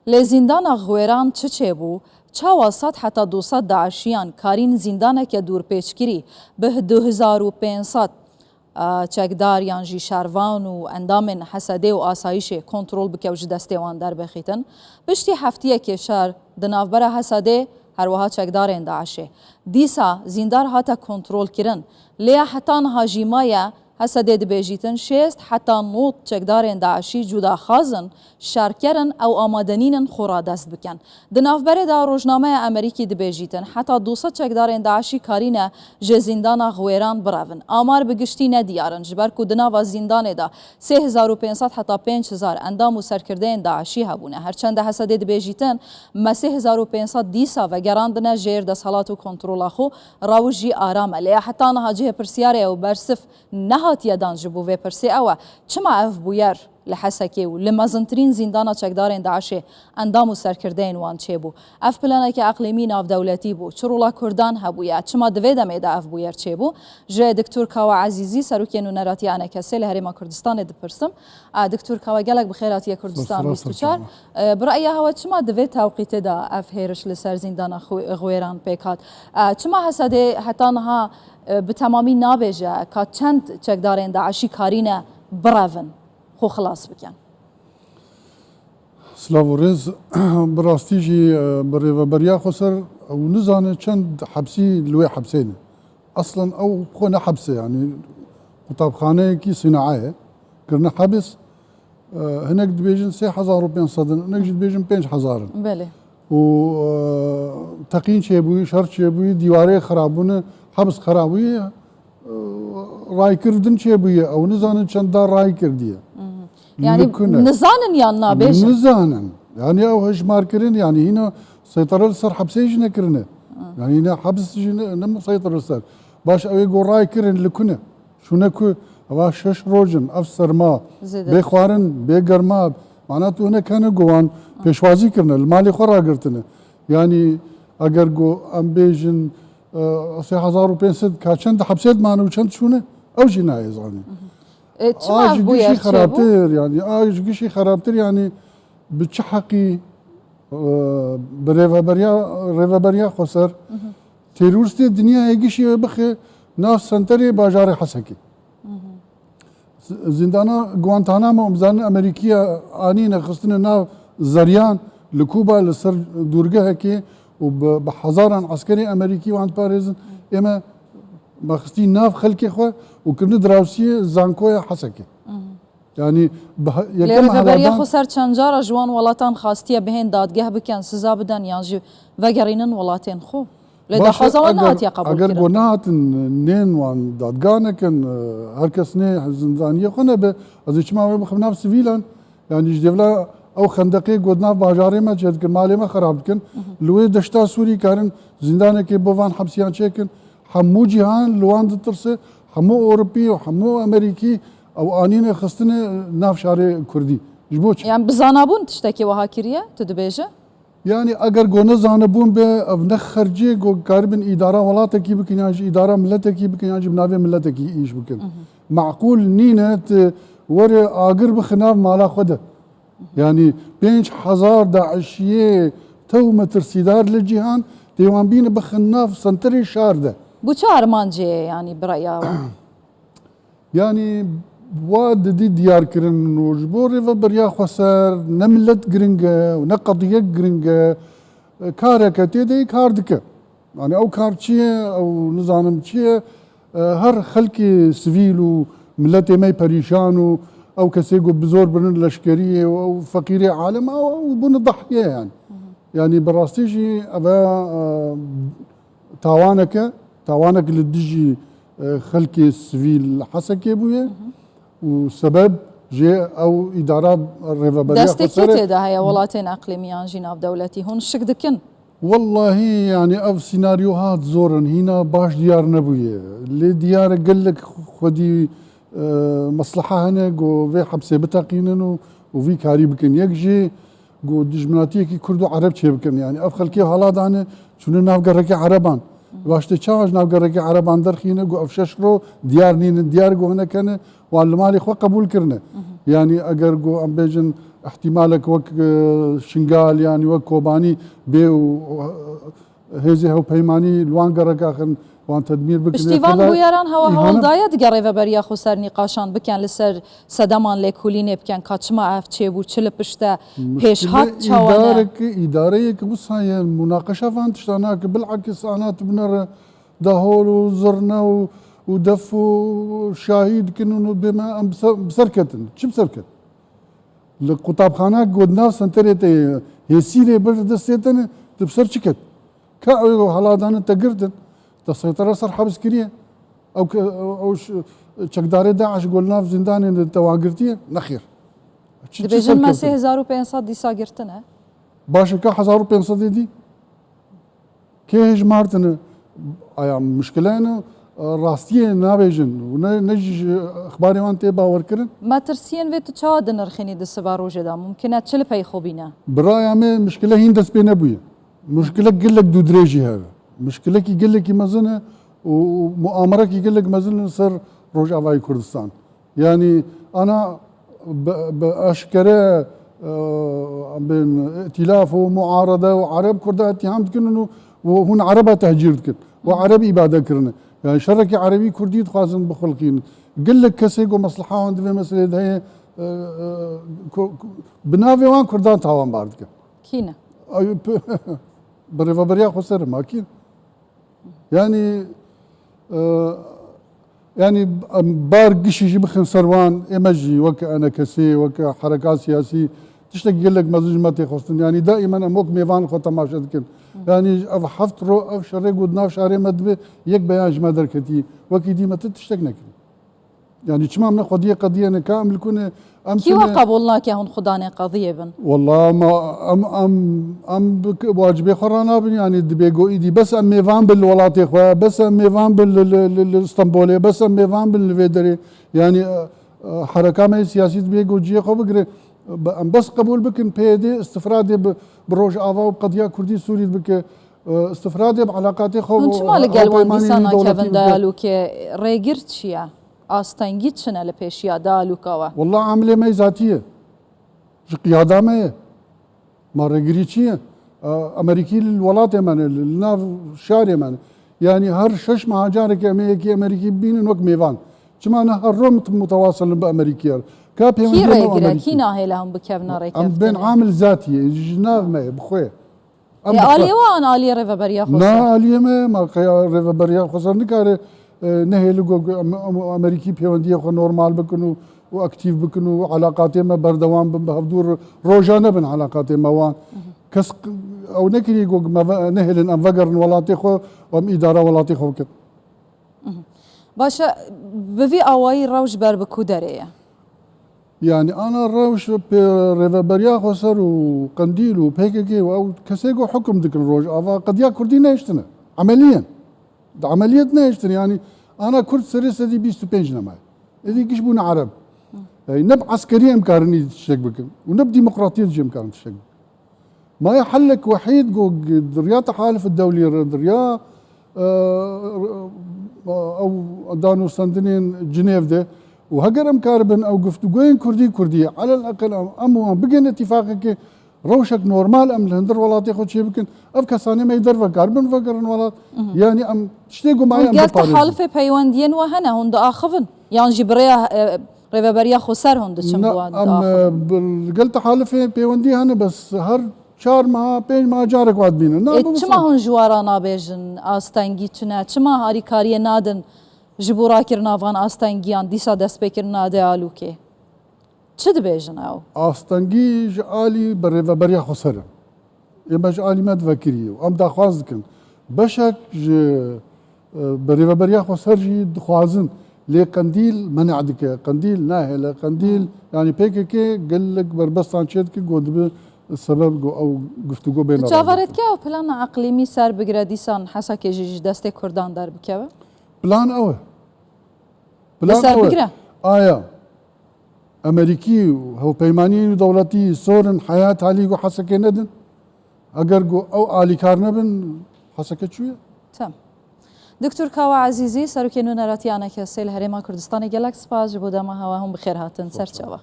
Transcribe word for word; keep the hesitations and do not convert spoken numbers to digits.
Lê zîndana Xwêran çi çêbû? Çawa sed heta du sed daişiyan karîn zîndaneke dûrpêçkirî bi du hezar û pênc sed, e, çekdar yan jî şervan û endamên Hesedê û asayîşê kontrol bike û ji destê wan derbixîtin? Piştî heftiyekê şer di navbera Hesedê, her wiha çekdarên DAIŞê. Dîsa zîndar hate kontrolkirin. Lê ya heta niha jî maye, Hesedê dibêjîtin şêst heta nod çekdarên DAIŞî cudaxwaz in, şerker in, ew amade nînin xwe radest bikin. Di navberê de rojnameya Amerîkî dibêjîtin heta du sed çekdarên DAIŞî karîne ji zîndana Xwêran birevin. Amar bi giştî nediyar in, ji ber ku di nava zîndanê de sê hezar û pênc sed heta pênc hezar endam û serkirdeyên DAIŞî hebûne. Her çend di Hesedê dibêjîtin me sê hezar û pênc sed dîsa vegerandine jêr desthilat û kontrola xwe, rewş jî aram e. Lê ya heta niha cihê pirsyarê ew bersif nehatiye dan ji bo vê pirsê ew e, çima ev bûyer li Hesekê û li mezintirîn zîndana çekdarên DAIŞê endam û serkirdeyên wan çêbû? Ev planeke eqlîmî navdewletî bû. Çi rola Kurdan hebûye? Çima di vê demê de ev bûyer çêbû? Ji Diktor Kawa Ezîzî, serokê nûneratiya ENKSê li Herêma Kurdistanê dipirsim. A, Diktor Kawa, gelek bi xêr hatiye Kurdistan Spas, bîst û çar. spas. E, bi ra'ya hewe çima di vê tewqîtê de ev hêriş li ser zîndana Xwe-, Xwêran pêk hat? E, çima Hesedê heta niha, e, bi temamî nabêje ka çend çekdarên DAIŞî karîne birevin, xwe xilas bikin? Silav û rêz. Bi rastî jî, e, bi rêveberiya xweser ew nizane çend hepsî li wê hepsê ne. Eslen ew xwe ne hepse, yanî qutabxaneyekî sînae ye. Kirine hebs. E, hinek dibêjin sê hezar û pênc sed in, hinek jî dibêjin pênc hezar in. Belê. Û, e, teqîn çêbûyî, şer çêbûyî, dîwarê xirabûne, hebs xirabûyî, e, raykirdin çêbûye. Ew nizanin çend dar ray kirdiye. Mhm. Yanî Li ku ne? Nizanin yan nabêjin? Nizanin. Yanî ew hejmarkirin, yanî hîna seytara li ser hepsê jî nekirine. Hı. Yanî hîna heps jî ne, ne seytara li ser. Baş ew ê got ray kirin li ku ne? Şûne ku eva şeş roj in, ev serma, Zêde. Bê xwarin, bê germa, mana tu hinek hene ku wan pêşwazî kirine, li malê xwe ragirtine. Yanî eger ku em bêjin, e, sê hezar û pênc sed ka çend di hepsê dimane û çend çûne, ew jî nayê zanîn. E, çima A ev ji bûyer gişî çêbû? Xerabtir, yanî, a ji gişî xerabtir, yanî, bi çi heqî, e, bi rêveberiya, rêveberiya xweser, Hı hı. teroristê dinyayê gişî wê bixe nav senterê bajarê Hesekê. Hı hı. Z-, zîndana Guantanamo, em zanin Amerîkiya anîne xistine nav zeriyan li Kuba li ser dûrgehekê û bi, bi hezaran eskerê Amerîkî wan diparêzin. Ême me xistî nav xelkê xwe û kirine dirawsiyê zankoya Hesekê. Hı hı. Yanî bi he-, Lê yekem rêveberiya heladan xweser çend cara ji wan welatan xastiye bihên dadgeh bikin, siza bidin yan jî vegerînin welatên xwe. Lê Baş e, daxwaza wan eger, nehatiye qebûl eger kirin. Ku nehatin nên wan dadgah nekin, e, her kes nê zindaniyê xwe nebe, ez ê çima wê bixim nav sivîlan? Yanî ji dêvla ew xendeqê ku di nav bajarê me çêdikin, malê me xerab dikin, Hı hı. li wê deşta Sûrî karin zindanekê bo van hepsiyan çêkin. Hemû cîhan li wan ditirse, hemû Ewropî û hemû Amerîkî ew anîne xistine nav şarê Kurdî. Ji bo çi? Yan bi zanabûn tiştekî wiha kiriye, tu dibêje? Yanî eger ku nezanibûn be, ev ne xercê ku karibin îdara welatekî bikin, yan jî îdara miletekî bikin, yan jî bi navê miletekî îş bikin. Mhm. Meqûl nîne tu were agir bixi nav mala xwe de. Yanî pênc hezar daişiyê tew metirsîdar li cîhan tê wan bîne bixin nav senterê şar de. Bo çi armancê ye, yanî bi raya we? Yanî wa didî diyar kirin û ji bo rêveberiya xweser ne milet giring e û ne qediyek giring e, kareke tê de kar dike. Yanî ew kar çi ye, ew nizanim çi ye, e, her xelkê sivîl û miletê me perîşan û ew kesê ku bi zor birin leşkeriyê û ew feqîrê alem, ew, ew bûne dahye yanî. Hı hı. Yanî bi rastî jî ev e, e, tawanek e, tawanek li dijî, e, xelkê sivîl Hesekê bûye Hı hı. û sebeb jê ew îdara rêveberiya Destê kê xweser e. Tê de heye welatên eqlîmî yan jî navdewletî hûn şik dikin? Wellahî, yanî ev sînaryoha zor in, hîna baş diyar nebûye. Lê diyar e gelek xwedî, e, mesleha hene ku vê hepsê biteqînin û, û vî karî bikin. Yek jî ku dijminatiyekî Kurd û Ereb çêbikin. Yanî ev xelkê hala dane çûne nav gereke Ereban. Hı. Baş tê çawa ji nav gereke Ereban derxîne ku ev şeş ro diyar nînin, diyar ku hinek hene wan li malê xwe qebûl kirine. Hı hı. Yanî eger ku em bêjin Îhtîmalek wek, e, Şingal, yanî wek Kobanî bê û, e, hêzê hewpeymanî li wan gerek axin, wan tedmîr bikin. Piştî van bûyeran hewa hewl daye digere Rêveberiya Xweser nîqaşan bikin li ser sedeman lêkolînê bikin, ka çima ev çêbû, çi li pişt e, pêşhat çawa ne? Îdarek, îdareyek wisa ye, munaqeşa van tişta nake, bilakis ana tu binere dahol û zirne û, û def û şahî dikin û bê me em bi ser, bi ser ketin. Çi bi ser ket? Li qutabxana ku di nav senterê te ye, hêsîrê bir destê te ne, tu bi ser çi ket? Ka ew heladane te girtin, te seytera ser hebs kiriye. Ew ke, ew ş-, çekdarê DAIŞ ku li nav zîndanê de te wan girtiye? Nexêr. Çi, çi Dibêjin me serkeftin? Sê hezar û pênc sed dîsa girtine. Baş e, ka hezar û pênc sedê dî? Kê hejmartine? Aya muşkile ne, rastiyê nabêjin û ne, ne jî ji exbarê wan tê bawerkirin. Metirsiyên vê tu çawa dinirxînî di siba rojê de? Mumkin e çi li pey xwe bîne? Biraya me, muşkile hîn dest pê nebûye. Muşkilek gelek dûdirêj jî hebe. Muşkilekî gelekî mezin e û, û muamerekî gelek mezin li ser Rojavayê Kurdistan. Yanî ana bi, bi eşkere, e, em bên îtîlaf û muarede û Ereb Kurda îttiham dikin û, û hûn Ereba tehcîr dikin. Û Ereb îbade kirine. Yanî şerekî Erebî Kurdî dixwazin bixulqînin. Gelek kesê ku mesleha wan di vê meselê de heye, e, e, ku, ku, bi navê wan Kurdan tawanbar dikin. Kî ne? Ay, p-, bi Rêveberiya Xweser ma kî ne? Yanî, e, yanî em bar gişî jî bixin ser wan, ê me jî wek enekesê, wek hereka siyasî, tiştekî gelek mezin ji me tê xwestin. Yanî daîmen em wek mêvan xwe temaşe dikin. Yanî ev heft ro, ev şerê ku di nav şarê me dibe, yek beyan ji me derketî. Wekî dî me ti tiştek nekirî. Yanî çima em ne xwediyê qediyê ne, ka em li ku ne, em Kî tu wa ne qebûl nake hûn xwe danê qediyê bin? Wela ma em, em, em bi k-, wacibê xwe ranabin, yanî dibê go îdî bes em mêvan bin li welatê xwe, bes em mêvan bin li, li, li, li Stenbolê, bes em mêvan bin li vê derê. Yanî, e, e, hereka me yê siyasî dibê go cihê xwe bigire. Be-, em bes qebûl bikin, P Y D istifradê bi, bi Rojava û bi qediya Kurdî Sûrî bike, e, istifradê bi eleqatê xwe Hûn bi çima li gel wan hewpeymaniyên dîsa newletî nakevin bike. Dayalûkê? Rêgir çi ye? Astengî çi ne li pêşiya dayalûka we? Wela amilê me yê zatî ye. Ji qiyada me ye. Ma rêgirî çi ye? E, Amerîkî li welatê me ne, li, li nav şarê me ne. Yanî her şeş meha carekê em ê yekî Amerîkî bibînin wek mêvan. Çima ne her ro mit-, mutewasil in bi Amerîkî ye? Ka Kî pêwendiya me û rêgir e? Amerîkî? Kî nahêle hûn bikevna Em bên rêkeftinê? Amil zatî ye, ji nav me ye, bi xwe ye. Em Ê bi xwe. Aliyê we an aliyê Rêveberiya Na Xweser? Aliyê me, ma qeya Rêveberiya Xweser nikare, e, nehêli go, go, em, em, Amerîkî pêwendiyê xwe normal bikin û, û aktîf bikin û eleqatê me berdewam bin, bi hevdû ro-, roja nebin eleqatê me wan. Kes q-, ew nekiriye go me ve-, nehêlin em vegerin welatê xwe û em îdara welatê xwe bikin. Baş e, bi vî awayî rewş ber bi ku derê ye? Yanî ana rewş pê Rêveberiya Xweser û Qendîl û P K K û ew kesê ku hukum dikin Rojava, qediya Kurdî nehiştine. Emeliyen. Di emeliyet nehiştine. Yanî ana Kurd serê sedî bîst û pênc nemaye. Êdî giş bûne Ereb. Yanî ne bi eskerî em karin îdî tiştek bikin û ne bi demokratiyet jî em karin tiştek bikin. Maye hellek wehîd ku di riya tehalif dewlî re, di riya, e, ew danûstendinên Cinêv de û heger em karibin ew guftûgoyên Kurdî Kurdî, elel eqel em, em wan bigihînin îtîfaqekê, rewşek normal em li hundir welatê xwe çêbikin, ev kesanê me yê derve karibin vegerin welat. Yanî em tiştê ku maye Hûn em gel biparêzin. Tehalifê peywendiyên we hene, hûn diaxivin? Yan jî bi rêya, e, Rêveberiya Xweser hûn diçin Na, bi wan em, diaxivin? E, bi, li gel tehalifê pêwendî hene, bes her çar meha, pênc meha carek wa dibînin. Na, Ê, bi çima hûn ji we re nabêjin astengî çi ne? Çima harîkariyê nadin ji bo rakirina van astengiyan, dîsa destpêkirina dayalûkê? Çi dibêjin ew? Astengî ji alî bi Rêveberiya Xweser e. Ê me ji alî me divekirî û em daxwaz dikin. Beşek ji, e, bi Rêveberiya Xweser jî dixwazin. Lê Qendîl menê dike. Qendîl nahêle. Qendîl, yanî P K K gelek berbestan çê dike, got dibe sebeb got ew guftûgo bêne. Tu çaverê dike ew plana eqlîmî ser bigire, dîsan Hesekê jî ji destê Kurdan derbikeve? Plan ew e. Plan Li ser ew e. Bigire. Aya Amerîkî û hewpeymaniyên dewletî sor in heya talî ku Hesekê nedin. Eger ku ew alîkar nebin, Heseke çûye. Tamam. Doktor Kawa Ezîzî, Serokê Nûneratiya A N K S li Herêma Kurdistanê, gelek spas ji bo dema hewa, hûn bi xêr hatin. Serçava.